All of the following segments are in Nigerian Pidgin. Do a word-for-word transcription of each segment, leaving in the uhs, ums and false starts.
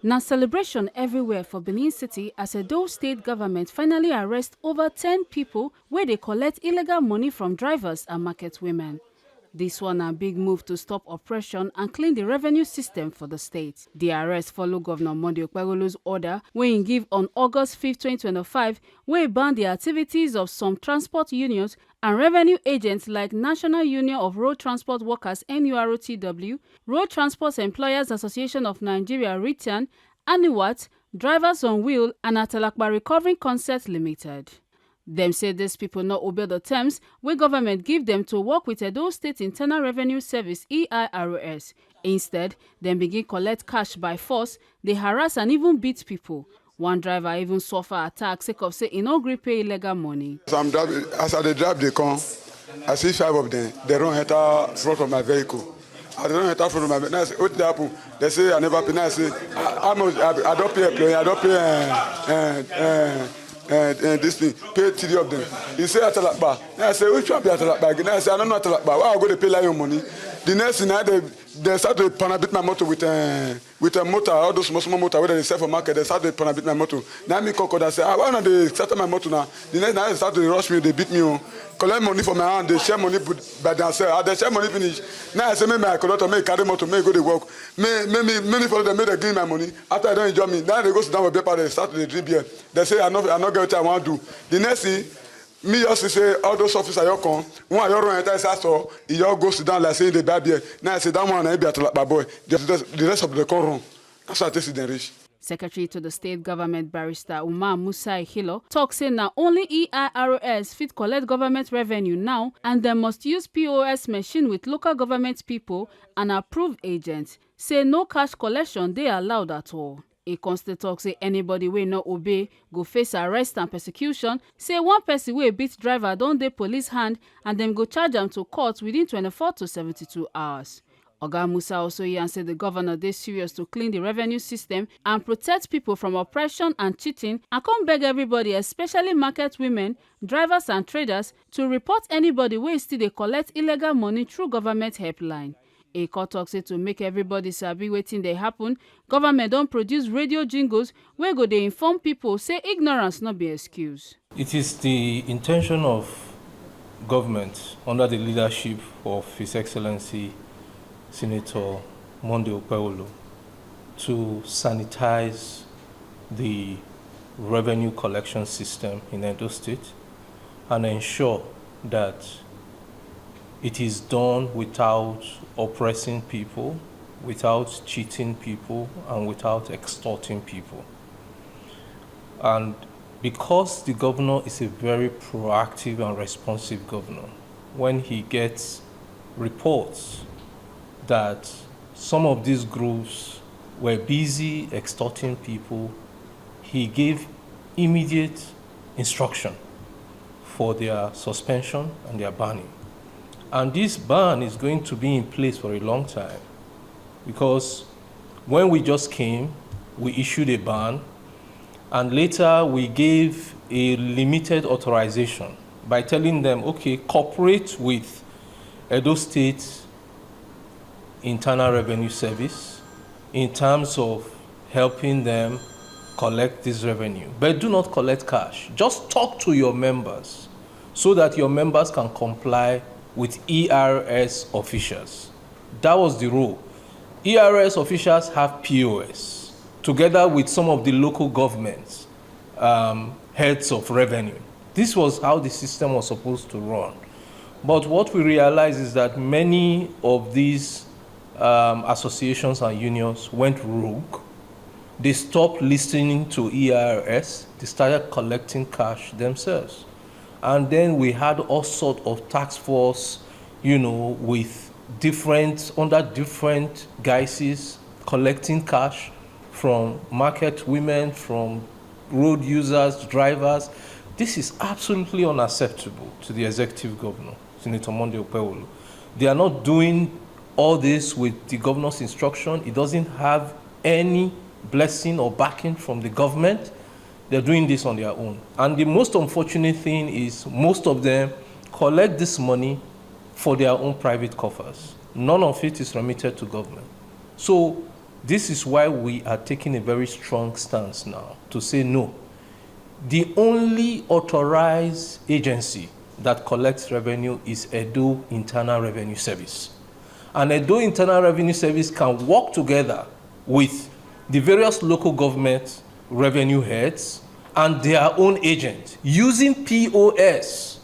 Na celebration everywhere for Benin City as Edo State government finally arrest over ten people wey dey collect illegal money from drivers and market women. This one na big move to stop oppression and clean the revenue system for the state. The arrest follow Governor Monday Okpagolo's order wey he give on August fifth, twenty twenty-five, wey ban the activities of some transport unions and revenue agents like National Union of Road Transport Workers, N U R O T W, Road Transport Employers Association of Nigeria, RITAN, ANIWAT, Drivers on Wheel, and Atalakpa Recovering Concert Limited. Dem say these people no obey the terms wey government give them to work with Edo State Internal Revenue Service, E I R O S. Instead, dem begin collect cash by force, dey harass and even beat people. One driver even suffer attack sake of say e no gree pay illegal money. As I'm driving, as I dey drive dey come, I see five of them. They run enter front of my vehicle. As they run enter front of my vehicle, now I say, "Wetin dey happen?" They say, "I never pay." Now I say, "I, I must, I, I don pay employee, I don pay, uh, uh, uh, uh, uh, this thing, pay three of them." He say, "Atalakpa." Now I say, "Which one be Atalakpa again?" Now I say, "I don't know Atalakpa. Why I go dey pay lion money?" The next thing, now they, they start to pana beat my motor with, uh, with a motor, all those small, small motor wey dem dey sell for market. They start to pana beat my motor. Now me come, come, I say, "Ah, why una dey scatter my motor now?" The next, now they start to rush me, they beat me, oh. Collect money for my hand, they share money put by themselves. As they share money finish, now I say, "Make my conductor, make he carry motor, make he go dey work. Make, make me, make me follow them, make they give me my money." After I don enjoy me, now they go sit down for beer parlour, they start to dey drink beer. They say, "I no, I no get wetin I wan do." The next thing, me just see say all those officers just come. One just run enter inside store, he just go sit down like say he dey buy beer. Now I say, "That one na him be Atalakpa boy." The, the, the rest of them come run. That's why I take see them reach. Secretary to the state government, Barrister Umar Musa Ikhilo, talk say na only E I R O S fit collect government revenue now, and dem must use P O S machine with local government people and approved agents. Say no cash collection dey allowed at all. E come still talk say anybody wey no obey go face arrest and persecution. Say one person wey beat driver don dey police hand, and dem go charge am to court within twenty-four to seventy-two hours. Oga Musa also yarn say the governor dey serious to clean the revenue system and protect people from oppression and cheating, and come beg everybody, especially market women, drivers and traders, to report anybody wey still dey collect illegal money through government helpline. E come talk say to make everybody sabi wetin dey happen, government don produce radio jingles wey go dey inform people say ignorance no be excuse. It is the intention of government under the leadership of His Excellency Senator Monday Okpewolo to sanitize the revenue collection system in Edo State and ensure that it is done without oppressing people, without cheating people, and without extorting people. And because the governor is a very proactive and responsive governor, when he gets reports that some of these groups were busy extorting people, he gave immediate instruction for their suspension and their banning. And this ban is going to be in place for a long time, because when we just came, we issued a ban, and later we gave a limited authorization by telling them, "Okay, cooperate with Edo State Internal Revenue Service in terms of helping them collect this revenue. But do not collect cash. Just talk to your members so that your members can comply with E R S officials." That was the rule. E R S officials have P O S together with some of the local governments, um, heads of revenue. This was how the system was supposed to run. But what we realize is that many of these, um, associations and unions went rogue. They stopped listening to E R S. They started collecting cash themselves. And then we had all sort of task force, you know, with different, under different guises, collecting cash from market women, from road users, drivers. This is absolutely unacceptable to the executive governor, Senator Monday Okpewolo. They are not doing all this with the governor's instruction. It doesn't have any blessing or backing from the government. They're doing this on their own. And the most unfortunate thing is most of them collect this money for their own private coffers. None of it is remitted to government. So This is why we are taking a very strong stance now to say no. The only authorized agency that collects revenue is Edo Internal Revenue Service. And Edo Internal Revenue Service can work together with the various local government revenue heads and their own agents using P O S,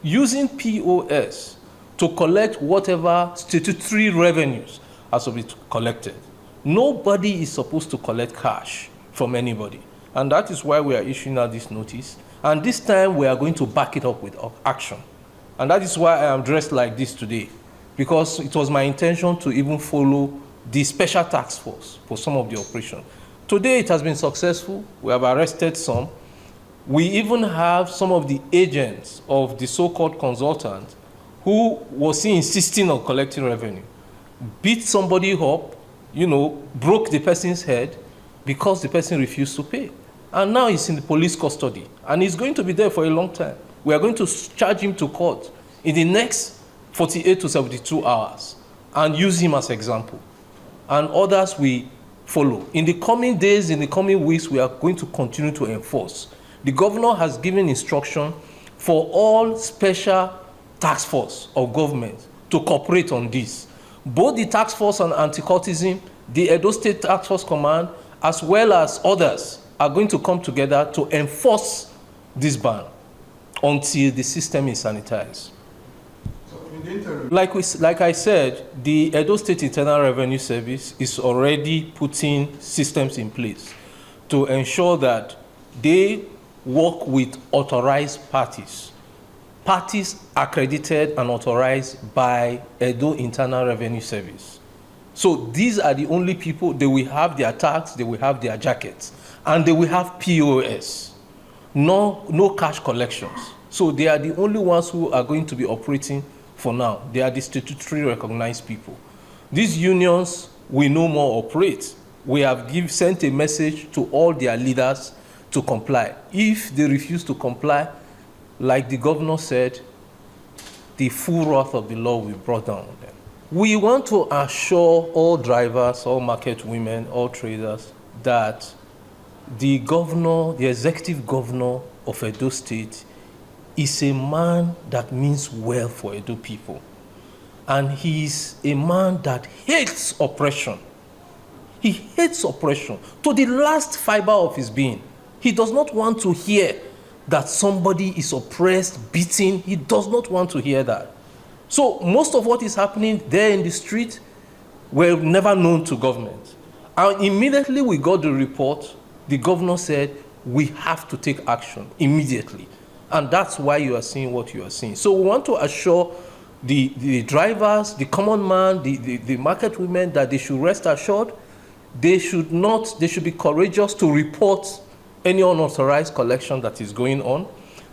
using P O S to collect whatever statutory revenues are to be collected. Nobody is supposed to collect cash from anybody. And that is why we are issuing out this notice. And this time we are going to back it up with action. And that is why I am dressed like this today, because it was my intention to even follow the special task force for some of the operation. Today it has been successful. We have arrested some. We even have some of the agents of the so-called consultant who was seen insisting on collecting revenue, beat somebody up, you know, broke the person's head because the person refused to pay. And now he's in the police custody and he's going to be there for a long time. We are going to charge him to court in the next forty-eight to seventy-two hours and use him as example. And others will follow. In the coming days, in the coming weeks, we are going to continue to enforce. The governor has given instruction for all special task force of government to cooperate on this. Both the task force on anti-cultism, the Edo State Task Force Command, as well as others, are going to come together to enforce this ban until the system is sanitized. Like, we, like I said, the Edo State Internal Revenue Service is already putting systems in place to ensure that they work with authorized parties, parties accredited and authorized by Edo Internal Revenue Service. So these are the only people, they will have their tags, they will have their jackets, and they will have P O S. No, no cash collections. So they are the only ones who are going to be operating for now. They are the statutory recognized people. These unions will no more operate. We have give, sent a message to all their leaders to comply. If they refuse to comply, like the governor said, the full wrath of the law will be brought down on them. We want to assure all drivers, all market women, all traders that the governor, the executive governor of Edo State, is a man that means well for Edo people. And he is a man that hates oppression. He hates oppression to the last fiber of his being. He does not want to hear that somebody is oppressed, beaten. He does not want to hear that. So most of what is happening there in the street were never known to government. And immediately we got the report, the governor said, "We have to take action immediately." And that's why you are seeing what you are seeing. So we want to assure the, the drivers, the common man, the, the, the market women, that they should rest assured. They should not, they should be courageous to report any unauthorized collection that is going on.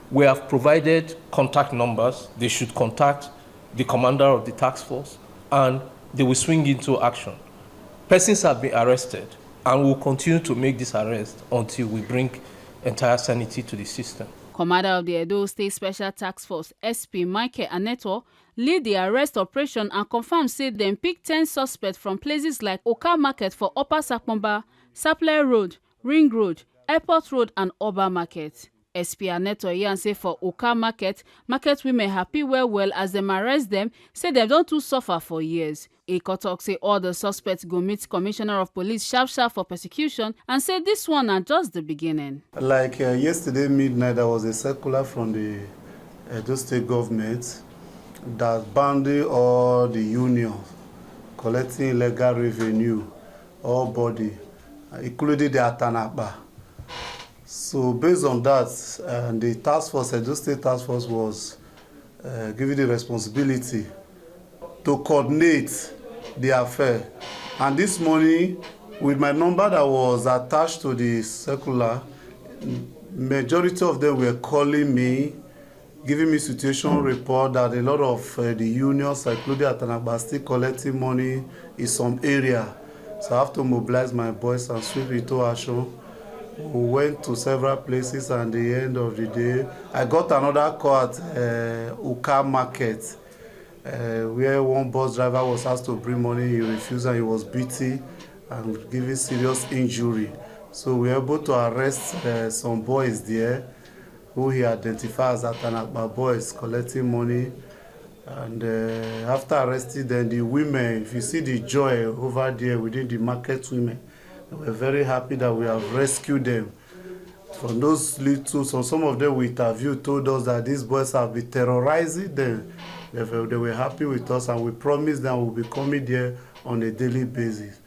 We have provided contact numbers. They should contact the commander of the task force, and they will swing into action. Persons have been arrested, and we will continue to make this arrest until we bring entire sanity to the system. Commander of the Edo State Special Task Force, S P Michael Aneto, lead the arrest operation and confirm say dem pick ten suspects from places like Oka Market for Upper Sapomba, Sapele Road, Ring Road, Airport Road and Oba Market. S P Aneto yarn say for Oka Market, market women happy well well as dem arrest dem, say dem don too suffer for years. E come talk say all the suspects go meet Commissioner of Police sharp sharp for prosecution and say this one na just the beginning. Like uh, yesterday midnight, there was a circular from the Edo State government that banned all the union collecting illegal revenue, all body, including the Atanakpa. So based on that, uh, the task force, Edo State task force, was uh, given the responsibility to coordinate the affair. And this morning, with my number that was attached to the circular, majority of them were calling me, giving me situation report that a lot of uh, the unions, including Atanakpa, still collecting money in some area. So I have to mobilize my boys and sweep into action. We went to several places, and at the end of the day, I got another call at uh, Uka Market, uh, where one bus driver was asked to bring money. He refused and he was beaten. and giving serious injury. So we were able to arrest uh, some boys there who he identifies as Atanakpa boys collecting money. And uh, after arresting them, the women, if you see the joy over there within the market women, they were very happy that we have rescued them. For those little, so some of them we interviewed told us that these boys have been terrorizing them. They were, they were happy with us, and we promised them we'll be coming there on a daily basis.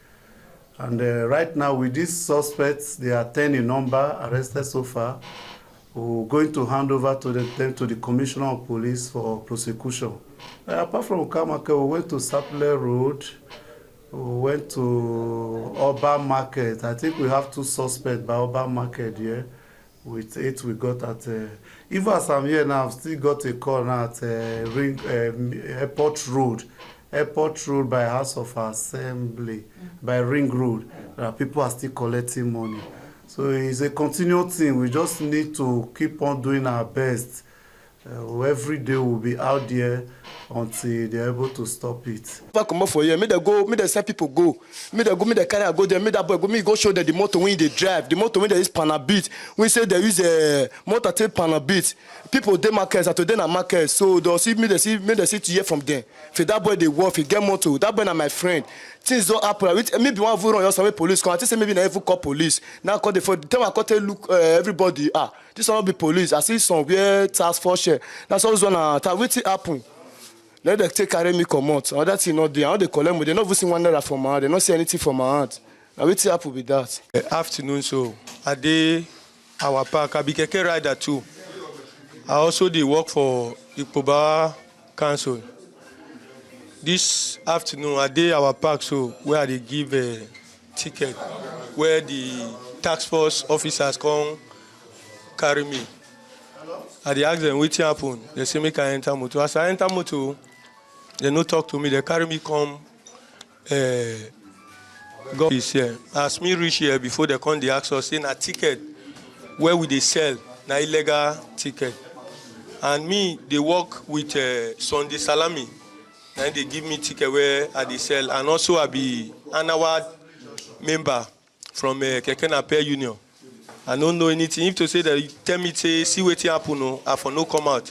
And uh, right now, with these suspects, they are ten in number arrested so far. We're going to hand over to them, them to the Commissioner of Police for prosecution. Uh, apart from Oka Market, we went to Sapele Road, we went to Oba Market. I think we have two suspects by Oba Market here. With eight we got at, uh, even as I'm here now, I've still got a call now at uh, Ring um, Airport Road, Airport Road by House of Assembly, by Ring Road. Uh, people are still collecting money. So it's a continual thing. We just need to keep on doing our best. Uh, every day we'll be out there until they're able to stop it. If I comot for here, make dem go, make dem send people go, make dem go, make dem carry am go there, make that boy go, make e go show dem the motor wey e dey drive, the motor wey dem use panabit, wey say dem use uh, motor take panabit. People dey market, as today na market, so dem see, make dem see, make dem see to hear from them. If that boy dey work, if e get motor, that boy na my friend. Things don happen. With me be one even run, just wait police come. I think say maybe na even call police. Now call the phone. Tell me I come take look uh, everybody. Ah, this one no be police. I see some wear task force shirt. That's all one. Uh, wetin happen? Let dem take carry me comot. Other thing no dey. I no dey collect money. Dem no even see one naira for my hand. Dem no see anything for my hand. Na wetin happen be that? Eh, afternoon, so I dey our park. I be keke rider too. I also dey work for Ikpoba Council. This afternoon, I dey our park, so where I dey give uh, ticket, where the task force officers come carry me. I dey ask them wetin happen. They say make I enter motor. As I enter motor, they no talk to me. They carry me come uh, go office here. As me reach here before, they come dey ask us say na ticket where we dey sell na illegal ticket, and me dey work with uh, Sunday Salami. Na im dey give me ticket where I dey sell, and also I be Anawa member from uh, Keke Napep Union. I no know anything. If to say that you tell me say see wetin happen o, I for no come out.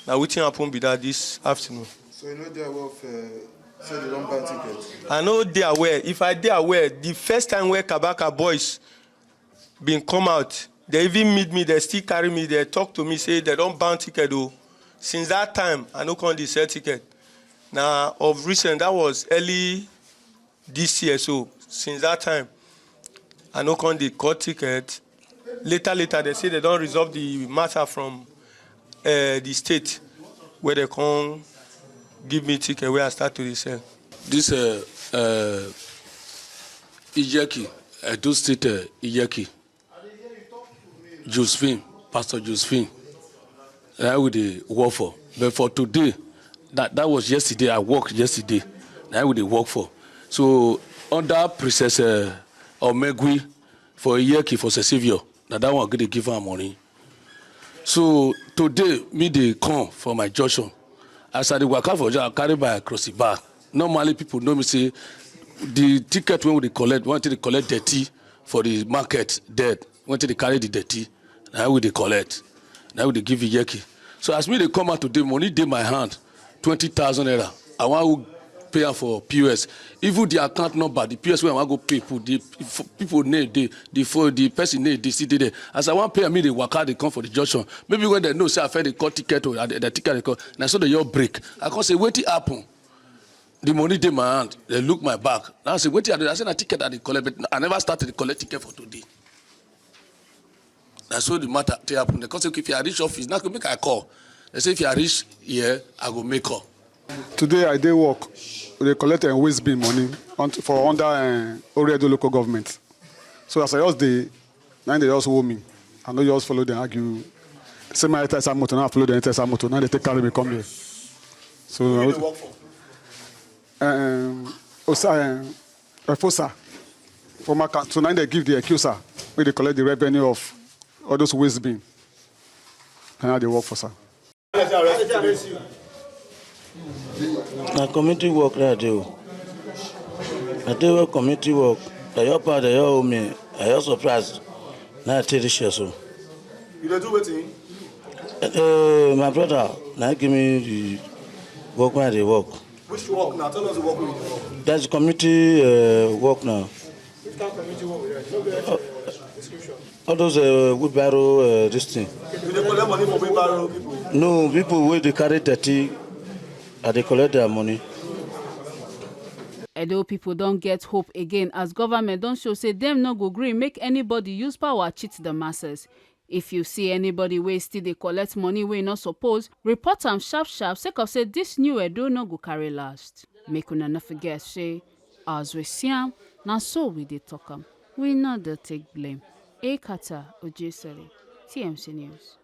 Na wetin happen be that this afternoon. So you no dey aware of uh, say they don ban ticket? I no dey aware. If I dey aware, the first time where Kabaka boys bin come out, they even meet me, they still carry me, they talk to me say they don ban ticket o. Since that time, I no come dey sell ticket. Na of recent, that was early this year, so since that time, I no come dey cut ticket. Later later, they say they don resolve the matter from uh, the state, where they come give me ticket where I start to dey sell. This uh, uh, Ijeki, Edo State uh, Ijeki, Josephine, Pastor Josephine, na we dey work for. But for today, that, that was yesterday, I work yesterday, na we dey work for. So under Princess uh, Omegui for Iyeki for Sesivio, na that one go dey give am money. So today, me dey come for my junction. As I dey waka for junction, I carry my crossy bag. Normally, people know me say the ticket wey we dey collect, we take dey collect dirty for the market there, we take dey carry the dirty, na we dey collect, na we dey give Iyeki. So as me dey come out today, money dey my hand, twenty thousand naira. I wan go pay am for P O S. Even the account number, the P O S wey I wan go pay put, the f- people name dey, the phone, the person name dey still dey there. As I wan pay am, me dey waka dey come for the junction. Maybe when they know say I fit dey call ticket o, I dey- the ticket dey call. Na so they all break. I come say wetin happen? The money dey my hand. They look my back. Now I say wetin I do? I say na ticket I dey collect, but I never start to dey collect ticket for today. Na so the matter take happen. They come say okay, if I reach office, now make I call. They say if I reach here, I go make call. Today I dey work. We dey collect uh, waste bin money on, for under uh, Oredo local government. So as I just dey, now they just hold me. I no just follow them argue. Say my enter inside motor, now I follow them enter inside motor. Now they take carry me come here. So Who you dey work for? Um, Osa, um, Efosa, former council. So now they give the accuser, wey dey collect the revenue of all those waste bin. And now they work for sir. Na community work na I dey o. I dey work community work. Eyo pa, Eyo omi, Eyo surprise. Na I take this year so. You dey do wetin? Uh, my brother, now give me the work when they work. Which work now? Tell us the work wey you dey work. That's community uh, work now. Which kind of community work be that? No get uh, description. All those uh, wheelbarrow, uh, this thing. You dey collect money for wheelbarrow people. No, people wey dey carry dirty, I dey collect their money. Edo people don get hope again as government don show say dem no go gree make anybody use power cheat the masses. If you see anybody wey still dey collect money wey no suppose, report am sharp sharp sake of say this new Edo no go carry last. Make una no forget say, as we see am, na so we dey talk am. We no dey take blame. Ekata Ojesere, T M C News.